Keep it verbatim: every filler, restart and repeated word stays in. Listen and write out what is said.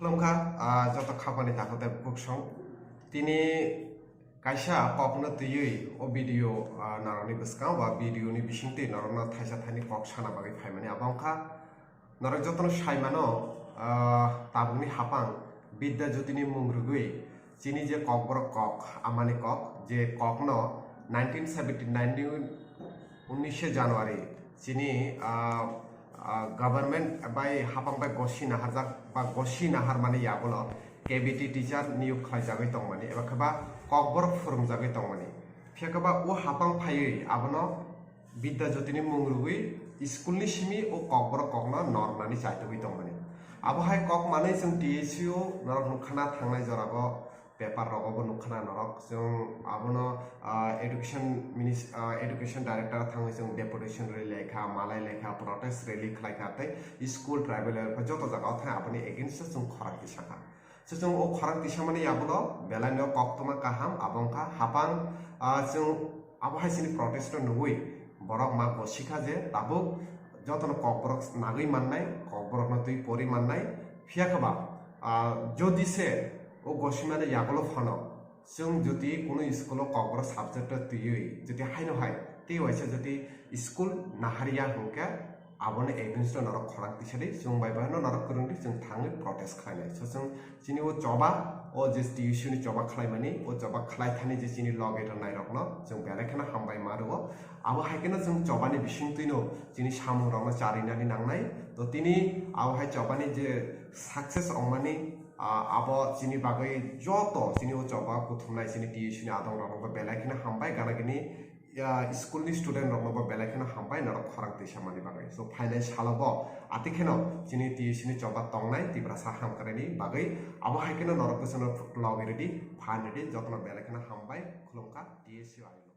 Khulumkha, ah, joto khapani takhuk tei bukhuk song. Tini kaisa kokno twiwi o video, ah, norokni bwskango ba video ni bisingtwi norokno thaisa thaini kok sana bagwi phaimani. Abo wngkha norok jotono saimano, ah, tabukni hapang Bidya Jyotini mung rwgwi chini je kokborok kok, amani kok, je kokno nineteen seventy nine ni unishe January chini, ah, ah, government bai hapang bai gosi naharjak ba gosi naharmani yagulo K B T teacher niyok khlaijagwi tongmani eba khe ba kokborok phwrwngjagwi tongmani. Phiya khe ba o hapang phaiwi abono Bidya Jyotini mung rwgwi school ni simi o kokborok kokno nornani chaitugwi tongmani. Abo hai kok manwi chwng T S U norok nukkhana thangnai jorabo paper rogo bo nukkhana norok chwng abono, ah, education minis-, ah, education director thangwi chwng deputation rally laikha, malai laikha, protest rally khlaikha tei school tribal area joto jagao thang aboni against o chwng khorang tisakha. So chwng o khorang tisamani yagulo belai no koktwma kaham abo wngkha hapang, ah, chwng abo hai chini protest no nugwi borok ma gosikha je tabuk jotono kokborok nagwi mannai, kokborokno twi pori mannai, phiya khe ba, ah, jodi se o gosimani yagulo phano chwng jodi kuno school o kokborok subject o twiwi jodi haino hai tei waisa jodi school naharya hwnkhe aboni against o norok khorang tisadi chwng bai bai no norok kwrwngdi chwng thangwi protest khlainai. So chwng chini o choba o je T S U ni choba khlaimani o choba khlaithani je chini loge rwnairokno chwng belai kheno hambai ma rwo. Abo hai kheno chwng chobani bisingtwino chini samungrokno charinani nangnai. To tini abo hai chobani je success ongmani, ah, abo chini bagwi joto chini o choba kuthumnai chini T S U ni adongrokno bo belai kheno hambai gana gini, ah, school ni student rokno bo belai kheno hambai norok khorang twi samani bagwi. So phainai salo bo ati kheno chini T S U ni choba tongnai Tiprasa Hamkraini bagwi abo hai kheno norok bwsano logi rwdi, phan rwdi, jotono belai kheno hambai, khulumkha T S U I.